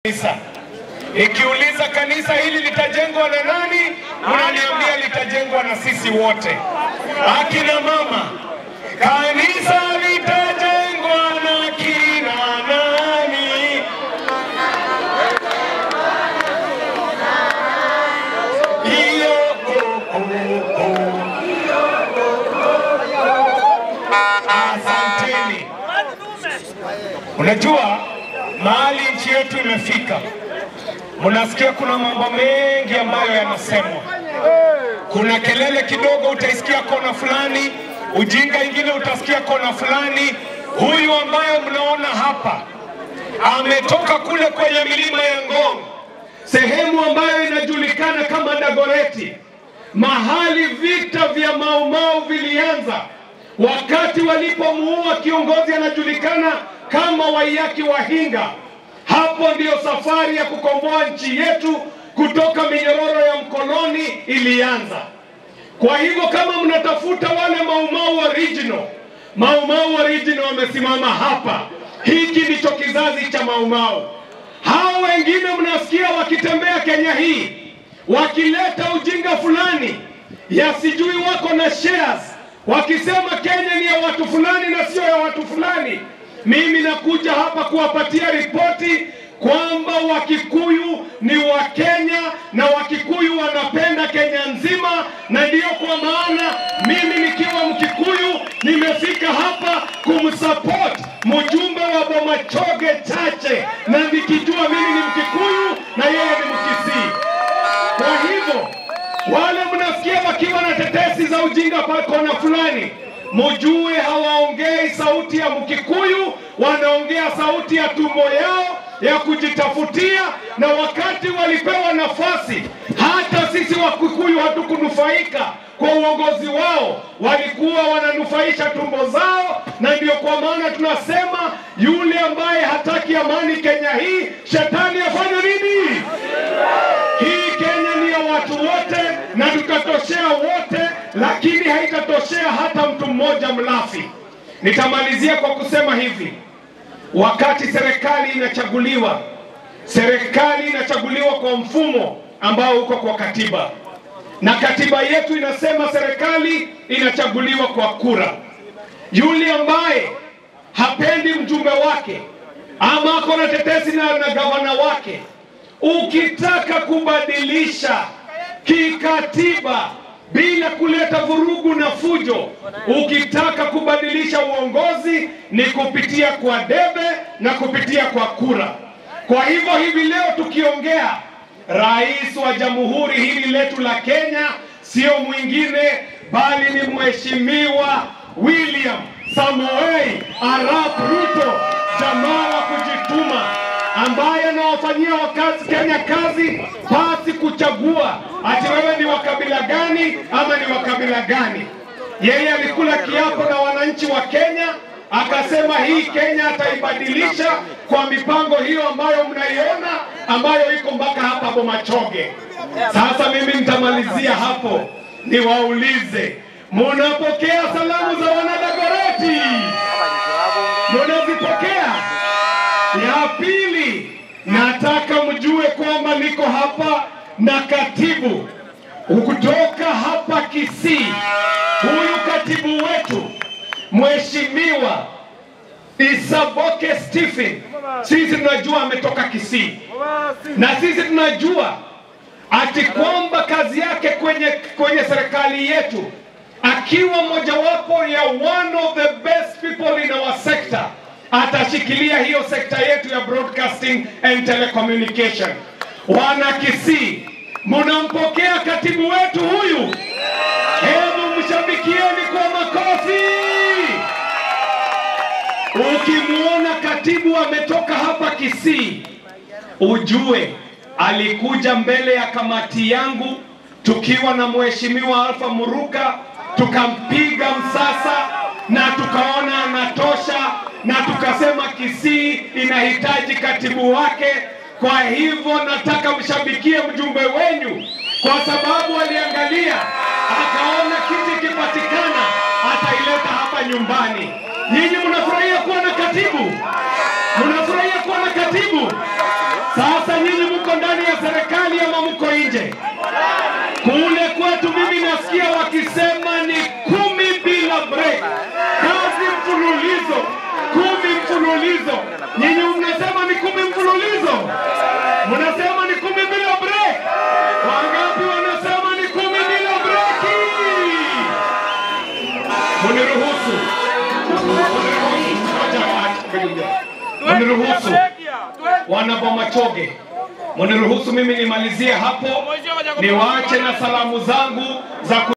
Kanisa. Ikiuliza kanisa hili litajengwa na nani, unaniambia litajengwa na sisi wote. Akina mama, kanisa litajengwa na kina nani? Iyo, oh, oh, oh. Asanteni. Unajua mahali nchi yetu imefika, mnasikia kuna mambo mengi ambayo yanasemwa. Kuna kelele kidogo utaisikia kona fulani, ujinga ingine utasikia kona fulani. Huyu ambaye mnaona hapa ametoka kule kwenye milima ya Ngong, sehemu ambayo inajulikana kama Dagoretti, mahali vita vya Mau Mau vilianza wakati walipomuua kiongozi anajulikana kama Waiyaki Wahinga. Hapo ndiyo safari ya kukomboa nchi yetu kutoka minyororo ya mkoloni ilianza. Kwa hivyo kama mnatafuta wale Mau Mau original, Mau Mau original wamesimama hapa. Hiki ndicho kizazi cha Mau Mau. Hao wengine mnasikia wakitembea Kenya hii wakileta ujinga fulani ya sijui wako na shares, wakisema Kenya ni ya watu fulani na sio ya watu fulani. Mimi nakuja hapa kuwapatia ripoti kwamba Wakikuyu ni wa Kenya na Wakikuyu wanapenda Kenya nzima, na ndiyo kwa maana mimi nikiwa Mkikuyu nimefika hapa kumsupport mjumbe wa Bomachoge Chache, na nikijua mimi ni Mkikuyu na yeye ni Mkisii. Kwa hivyo wale mnasikia wakiwa na tetesi za ujinga pa kona fulani, mujue hawaongei sauti ya Mkikuyu, wanaongea sauti ya tumbo yao ya kujitafutia. Na wakati walipewa nafasi, hata sisi Wakikuyu hatukunufaika kwa uongozi wao, walikuwa wananufaisha tumbo zao. Na ndio kwa maana tunasema yule ambaye hataki amani Kenya hii, shetani afanye nini? Hii Kenya ni ya watu wote na tutatoshea wote, lakini haitatoshea hata mtu mmoja mlafi. Nitamalizia kwa kusema hivi: wakati serikali inachaguliwa, serikali inachaguliwa kwa mfumo ambao uko kwa katiba, na katiba yetu inasema serikali inachaguliwa kwa kura. Yule ambaye hapendi mjumbe wake ama ako na tetesi na gavana wake, ukitaka kubadilisha kikatiba bila kuleta vurugu na fujo, ukitaka kubadilisha uongozi ni kupitia kwa debe na kupitia kwa kura. Kwa hivyo hivi leo tukiongea, rais wa jamhuri hili letu la Kenya sio mwingine bali ni Mheshimiwa William Samoei Arap Ruto, jamaa wa kujituma ambaye anawafanyia wakazi Kenya kazi pasi kuchagua ati wewe ni wa kabila gani ama ni wa kabila gani. Yeye alikula kiapo na wananchi wa Kenya, akasema hii Kenya ataibadilisha kwa mipango hiyo ambayo mnaiona, ambayo iko mpaka hapa Bomachoge. Sasa mimi nitamalizia hapo, niwaulize, munapokea salamu za wanadagoreti? Munazipokea? Ya pili, nataka mjue kwamba niko hapa na katibu kutoka hapa Kisii. Huyu katibu wetu Mheshimiwa Isaboke Stephen, sisi tunajua ametoka Kisii, na sisi tunajua ati kwamba kazi yake kwenye serikali yetu, akiwa mojawapo ya one of the best people in our sector, atashikilia hiyo sekta yetu ya broadcasting and telecommunication. Wana Kisii, mnampokea katibu wetu huyu? Hebu mshabikieni kwa makofi. Ukimuona katibu ametoka hapa Kisii, ujue alikuja mbele ya kamati yangu tukiwa na Mheshimiwa Alpha Muruka, tukampiga msasa na tukaona anatosha, na tukasema Kisii inahitaji katibu wake. Kwa hivyo nataka mshabikie mjumbe wenyu, kwa sababu aliangalia akaona kiti kipatikana ataileta hapa nyumbani. Nyinyi mnafurahia kuwa na katibu? Mnafurahia kuwa na katibu? Sasa Mniruhusu wana Bomachoge, mniruhusu mimi nimalizie hapo, niwaache na salamu zangu za